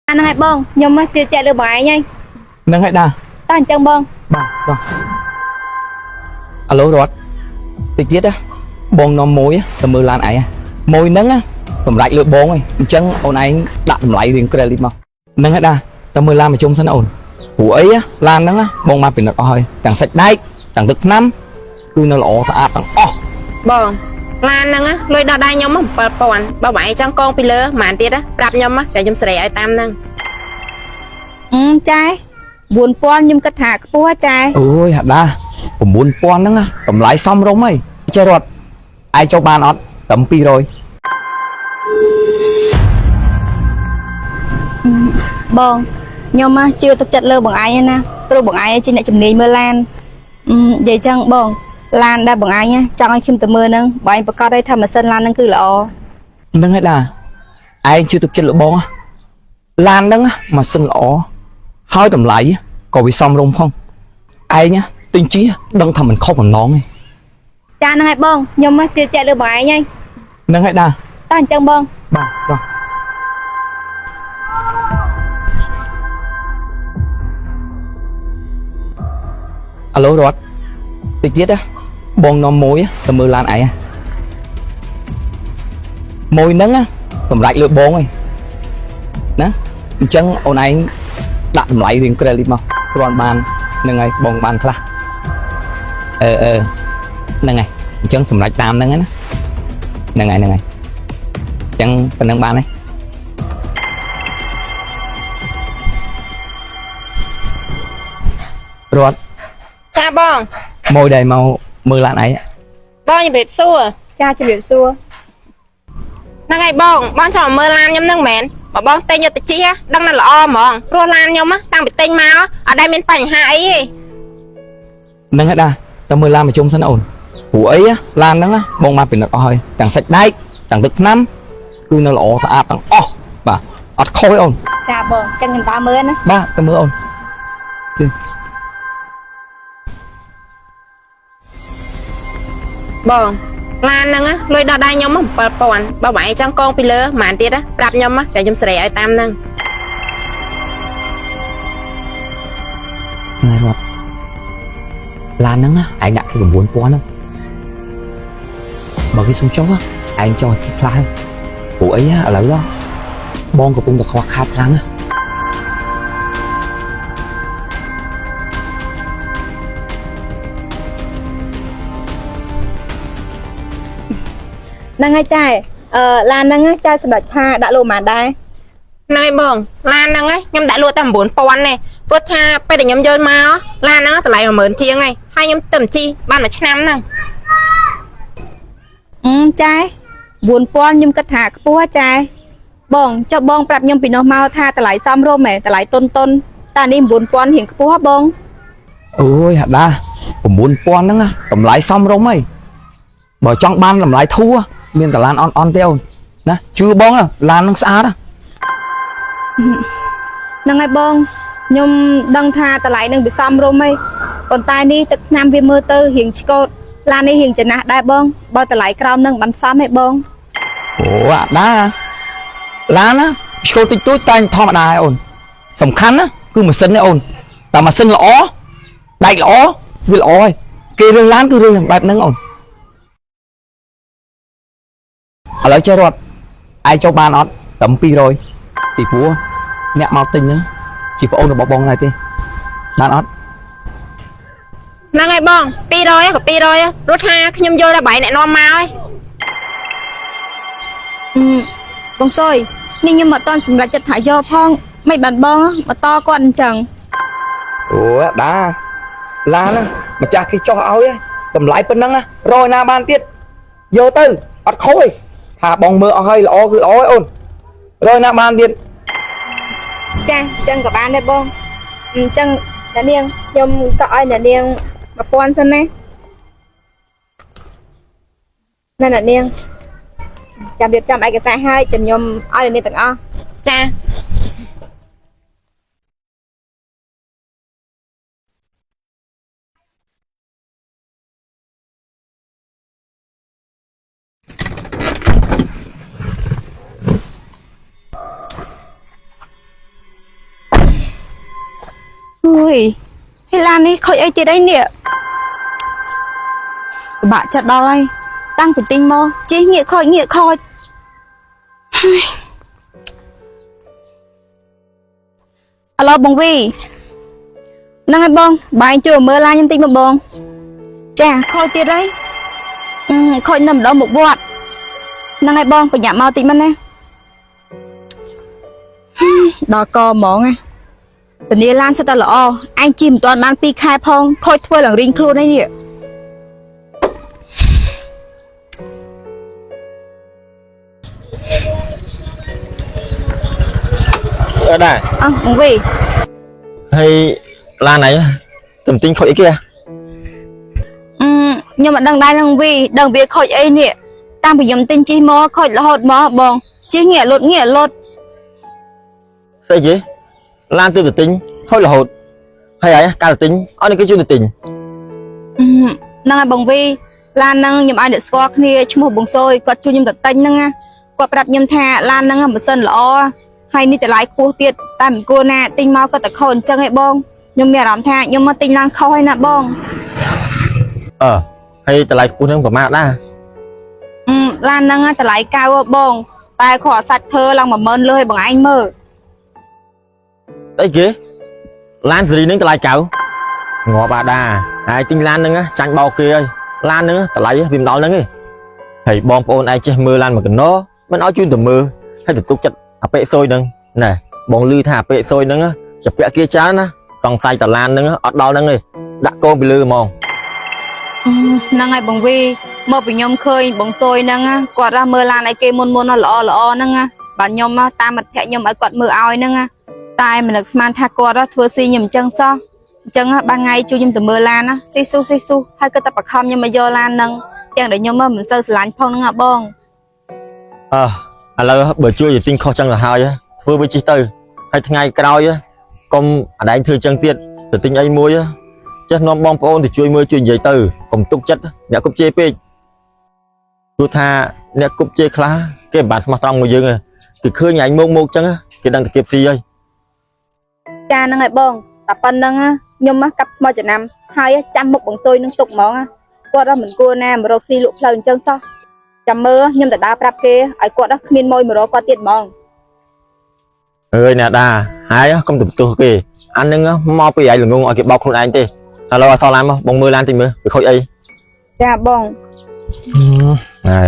ហ្នឹងហើយបងខ្ញុំមកជឿជាក់លើបងឯងហើយ ហ្នឹងហើយដា តោះអញ្ចឹងបង បាទបាទអាឡូរត់តិចទៀតណាបងនាំមួយទៅមើលឡានឯងមួយហ្នឹងណាសម្រាប់លើបងឯងអញ្ចឹងអូនឯងដាក់តម្លៃរៀងក្រែលតិចមកហ្នឹងហើយដាទៅមើលឡានមកជុំសិនណាអូនព្រោះអីឡានហ្នឹងណាបងមកពិនិត្យអស់ហើយទាំងសាច់ដែកទាំងទឹកថ្នាំគឺនៅល្អស្អាតទាំងអស់ បងឡានហ្នឹងណាលុយដល់ដៃខ្ញុំ7000បើបងឯងចង់កងពីលើប្រហែលទៀតណាប្រាប់ខ្ញុំណាចាខ្ញុំសេរីឲ្យតាមហ្នឹង អឺចែ4000ខ្ញុំគិតថាខ្ពស់ចែ អូយហាដា9000ហ្នឹងណាតម្លៃសមរម្យហើយចេះរត់ឯងចូលបានអត់ត្រឹម200 បងខ្ញុំមកជឿទឹកចិត្តលើបងឯងណាព្រោះបងឯងជាអ្នកជំនាញមើលឡានអឺនិយាយចឹងបងឡានដែលបងឯងចង់ឲ្យខ្ញុំទៅមើលហ្នឹងបងឯងប្រកាសឲ្យថាម៉ាស៊ីនឡានហ្នឹងគឺល្អ ហ្នឹងហើយដាឯងជឿទឹកចិត្តលោកបងហ៎ឡានហ្នឹងម៉ាស៊ីនល្អហើយតម្លៃក៏វាសមរម្យផងឯងទិញជាដឹងថាមិនខុសបំណងទេ ចាហ្នឹងហើយបងខ្ញុំមកជឿជាក់លើបងឯងហើយ ហ្នឹងហើយដា តោះអញ្ចឹងបង បាទបាទអាឡូរត់តិចទៀតណាបងនាំមួយទៅមើលឡានឯងមួយហ្នឹងណាសម្រាប់លើបងឯងណាអញ្ចឹងអូនឯងដាក់តម្លៃរៀងក្រែលតិចមកគ្រាន់បានហ្នឹងហើយបងបានខ្លះអឺអឺហ្នឹងហើយអញ្ចឹងសម្រាប់តាមហ្នឹងណាហ្នឹងហើយហ្នឹងហើយអញ្ចឹងប៉ុណ្្នឹងបានហើយរត់ ចាបង មួយដែលមកមើលឡានឯង បងជម្រាបសួរ ចាជម្រាបសួរ ហ្នឹងហើយបងបងចង់មកមើលឡានខ្ញុំហ្នឹងមែនបើបងទិញយកទៅជិះណាដឹងតែល្អហ្មងព្រោះឡានខ្ញុំណាតាំងពីទិញមកអត់ដែលមានបញ្ហាអីទេ ហ្នឹងហើយដាទៅមើលឡានមកជុំសិនណាអូនព្រោះអីឡានហ្នឹងណាបងមកពិនិត្យអស់ហើយទាំងសាច់ដែកទាំងទឹកថ្នាំគឺនៅល្អស្អាតទាំងអស់បាទអត់ខូចទេអូន ចាបងអញ្ចឹងខ្ញុំដើរមើលណា បាទទៅមើលអូនជិះ បងឡានហ្នឹងណាលុយដល់ដៃខ្ញុំ7000បើបងឯងចង់កងពីលើប្រហែលទៀតណាប្រាប់ខ្ញុំណាចាខ្ញុំសេរីឲ្យតាមហ្នឹង ហ្នឹងហើយរត់ឡានហ្នឹងណាឯងដាក់គេ9000ហ្នឹងបើគេសុំចុះឯងចុះឲ្យគេខ្លះព្រោះអីឥឡូវបងកំពុងតែខ្វះខាតខ្លាំងណា ហ្នឹងហើយចែអឺឡានហ្នឹងចែសម្រាប់ថាដាក់លក់ប៉ុន្មានដែរ ហ្នឹងហើយបងឡានហ្នឹងណាខ្ញុំដាក់លក់តែ9000ទេព្រោះថាពេលដែលខ្ញុំយកមកឡានហ្នឹងតម្លៃ10000ជាងហើយហើយខ្ញុំទៅជិះបានមួយឆ្នាំហ្នឹង អឺចែ4000ខ្ញុំគិតថាខ្ពស់ចែបងចុះបងប្រាប់ខ្ញុំពីនោះមកថាតម្លៃសមរម្យហ៎តម្លៃតុនតុនតានេះ9000រៀងខ្ពស់ហ៎បង អូយហាដា9000ហ្នឹងណាតម្លៃសមរម្យហើយបើចង់បានតម្លៃធូរមានតែឡានអន់អន់ទេអូនណាជឿបងណាឡានហ្នឹងស្អាតណា ហ្នឹងហើយបងខ្ញុំដឹងថាតម្លៃនឹងវាសមរម្យហីប៉ុន្តែនេះទឹកថ្នាំវាមើលទៅរៀងឆ្កូតឡាននេះរៀងចំណាស់ដែរបងបើតម្លៃក្រោមនឹងបានសមហីបង អូអាដាឡានណាឆ្កូតតិចតួចតែធម្មតាឯអូនសំខាន់ណាគឺម៉ាស៊ីននេះអូនតែម៉ាស៊ីនល្អដែកល្អវាល្អហើយគេរឿងឡានគឺរឿងបែបហ្នឹងអូនឥឡូវចេះរត់ឯងចូលបានអត់ត្រឹម200ពីព្រោះអ្នកមកទិញហ្នឹងជាប្អូនរបស់បងដែរទេបានអត់ ហ្នឹងហើយបង200ក៏200ព្រោះថាខ្ញុំយកតែបាយអ្នកនាំមកហើយ អឺបងសុយនេះខ្ញុំអត់ទាន់សម្រេចចិត្តថាយកផងមិនបានបងមកតគាត់អញ្ចឹង អូអាដាឡានណាម្ចាស់គេចោះឲ្យតម្លៃប៉ុណ្ណឹងណារយណាបានទៀតយកទៅអត់ខូចទេថាបងមើលអស់ហើយល្អគឺល្អហើយអូនរយណាបានទៀត ចាអញ្ចឹងក៏បានដែរបងអញ្ចឹងអ្នកនាងខ្ញុំក៏ឲ្យអ្នកនាង1000សិនណាណែអ្នកនាងចាំរៀបចំឯកសារឲ្យចាំខ្ញុំឲ្យអ្នកនាងទាំងអស់ ចា អូយហើយឡាននេះខូចអីទៀតអីនេះពិបាកចិត្តដល់ហើយតាំងពីទិញមកជិះងាកខូចងាកខូចហើយអាឡូបងវីហ្នឹងហើយបងបែងជួយមើលឡានខ្ញុំតិចមកបងចាខូចទៀតហើយអឺខូចនៅម្ដងមុខវត្តហ្នឹងហើយបងប្រញាប់មកតិចមិនណាហឹមដល់កហ្មងណា ពនីឡានសិតតែល្អឯងជិះមិនទាន់បាន2ខែផងខូចធ្វើឡើងរីងខ្លួនឯនេះ អឺដែរ អោះបងវី ហើយឡានឯងទំទិញខូចអីគេ អឺខ្ញុំមិនដឹងដែរនឹងវីដឹងវាខូចអីនេះតាំងពីខ្ញុំទិញជិះមកខូចរហូតមកបងជិះងាកលុតងាកលុត ស្អីគេឡានទើបទៅទិញខូចរហូតហើយឯងកាលទៅទិញអត់នេះគេជួយទៅទិញ អឺហ្នឹងហើយបងវីឡានហ្នឹងខ្ញុំឲ្យអ្នកស្គាល់គ្នាឈ្មោះបងសូយគាត់ជួយខ្ញុំទៅទិញហ្នឹងណាគាត់ប្រាប់ខ្ញុំថាឡានហ្នឹងម៉ាស៊ីនល្អហើយនេះតម្លៃខ្ពស់ទៀតតែមិនគួរណាទិញមកក៏តែខូចអញ្ចឹងឯងបងខ្ញុំមានអារម្មណ៍ថាខ្ញុំមកទិញឡានខុសហើយណាបង អឺហើយតម្លៃខ្ពស់ហ្នឹងប្រហែលដែរ អឺឡានហ្នឹងតម្លៃកៅហ៎បង តែគ្រាន់តែសាច់ធ្វើឡើង10000លើឲ្យបងឯងមើល ស្អីគេឡានសេរីហ្នឹងតម្លៃកៅងាប់អាដាហើយទិញឡានហ្នឹងចាញ់បោកគេហើយឡានហ្នឹងតម្លៃវាមិនដល់ហ្នឹងទេហើយបងប្អូនឯងចេះមើលឡានមួយកណោមិនឲ្យជូនទៅមើលហើយទៅទុកចិត្តអាប៉ិសុយហ្នឹងណែបងលឺថាអាប៉ិសុយហ្នឹងจะពាក់គេច្រើនណាសង្ស័យតឡានហ្នឹងអត់ដល់ហ្នឹងទេដាក់កូនពីលើហ្មង អឺហ្នឹងហើយបងវីមកពីខ្ញុំឃើញបងសុយហ្នឹងណាគាត់រះមើលឡានឲ្យគេមុនមុនណាល្អល្អហ្នឹងណាបាទខ្ញុំណាតាមមិត្តភក្តិខ្ញុំឲ្យគាត់មើលឲ្យហ្នឹងណាតែមិននឹកស្មានថាគាត់រះធ្វើស៊ីខ្ញុំអញ្ចឹងសោះអញ្ចឹងណាបានថ្ងៃជួយខ្ញុំទៅមើលឡានណាស៊ីស៊ូស៊ីស៊ូហើយគាត់តែបខំខ្ញុំមកយកឡានហ្នឹងទាំងដែលខ្ញុំមិនសូវស្រឡាញ់ផងហ្នឹងណាបង អើឥឡូវបើជួយឲ្យទិញខុសចឹងទៅហើយធ្វើវាជិះទៅហើយថ្ងៃក្រោយកុំអដែងធ្វើចឹងទៀតទៅទិញអីមួយចេះនាំបងប្អូនទៅជួយមើលជួយនិយាយទៅកុំទុកចិត្តអ្នកគប់ជេរពេកព្រោះថាអ្នកគប់ជេរខ្លះគេមិនបានស្មោះត្រង់មួយយើងទេគឺឃើញឯងមកមកចឹងគេដឹងតែគេស៊ីហើយ ចាហ្នឹងហើយបងតែប៉ុណ្្នឹងណាខ្ញុំណាកាប់ថ្មចំណាំហើយចាំមុខបងសុយនឹងទុកហ្មងណាគាត់មិនគួរណាមករកស៊ីលក់ផ្លូវអញ្ចឹងសោះចាំមើលខ្ញុំទៅដើរប្រាប់គេឲ្យគាត់គ្មានម៉ួយមករកគាត់ទៀតហ្មង អើយអ្នកដាហើយកុំទៅបន្ទោសគេអានឹងមកពីឯងល្ងងឲ្យគេបោកខ្លួនឯងទេឥឡូវអត់សល់ឡានមកបងមើលឡានតិចមើលវាខូចអី ចាបង ណា